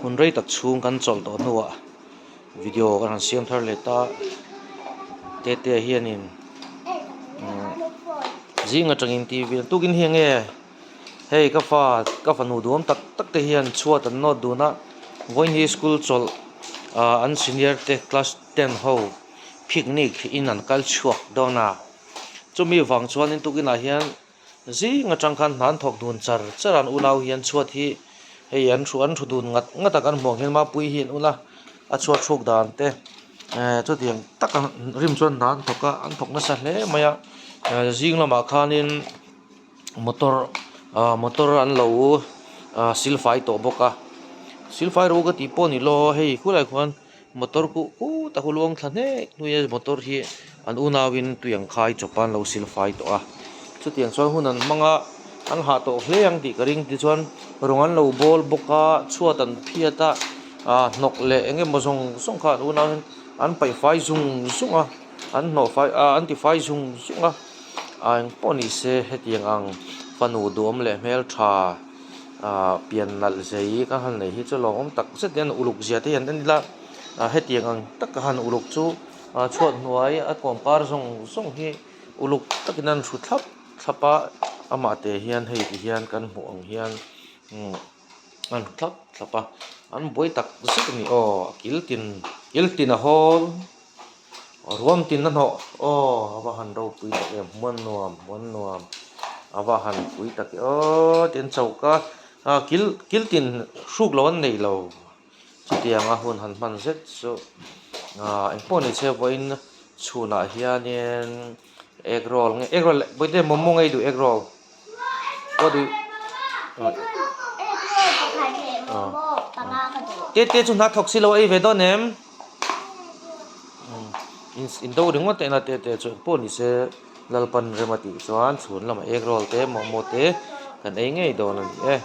Hun rei tak chhung kan chawlh tawh hnuah video kan han siam thar leh ta Tete hianin zing atangin TV tukin hi enge hei ka fa ka fanu duam tak tak te hian chhuat an nawt dun a vawiin hi school chawlh ah an senior te class ten ho picnic in an kal chhuak dawn a chumi vang chuanin tukinah hian Zing atang khan hna an thawk dun char char a an unau hian chhuat hi hei an thu an thu dun ngat ngat a kan hmuh ang hian mapui hi an ula a chhuat thluk dan te eh chutiang taka rim chuan hna an thawk a an thawk nasa hle mai a eh zing lamah khanin motor ah motor an lo ah silfai tawh bawk a silfai ro ka tih pawh ni lo hei khulai khuan. Motor khuh khut a huluang thla hnek hnui a motor hi an unau in tui ang khai chawp a an lo sil fai tawh a chutiang chuan hun an hmang a an hah tawh hle ang tih ka ring tichuan rawng an lo bawl bawk a chhuat an phiat a ah hnawk leh eng emaw zawng zawng kha an unau in an paih fai zung zung a an hnawh fai ah an ti fai zung zung a ah engpawh ni se hetiang ang fanu duhawm leh hmeltha. Ahh pian nalh zei ka han nei hi chu lawmawm tak zet hian uluk zia te hi an en ila ah hetiang ang taka han uluk chu ah chhuat hnuai a kawm kar zawng zawng hi uluk takin an hru thlap thlap a amah te hian hei ti hian kan hmuh ang hian umm an hru thlap thlap a an buai tak zet a ni aw a kil tin kil tin a hawl. Ruam tin a hnawh aw a va han ropui tak em hmuan nuam hmuan nuam a va han pui tak e aw tin choka ah kil kil tin hruk loh an nei lo chutianga hun han hman zet chu ah engpawh ni se vawiin chhunah hianin egg roll nge egg roll bawihte momo nge i duh egg roll what do you te te chu hna thawk si lo a ei ve dawn em. In do ringawt ena te te chu engpawh ni se Lalpan rem a tih chuan chhun lamah egg roll te momo te kan ei ngei dawn a ni e.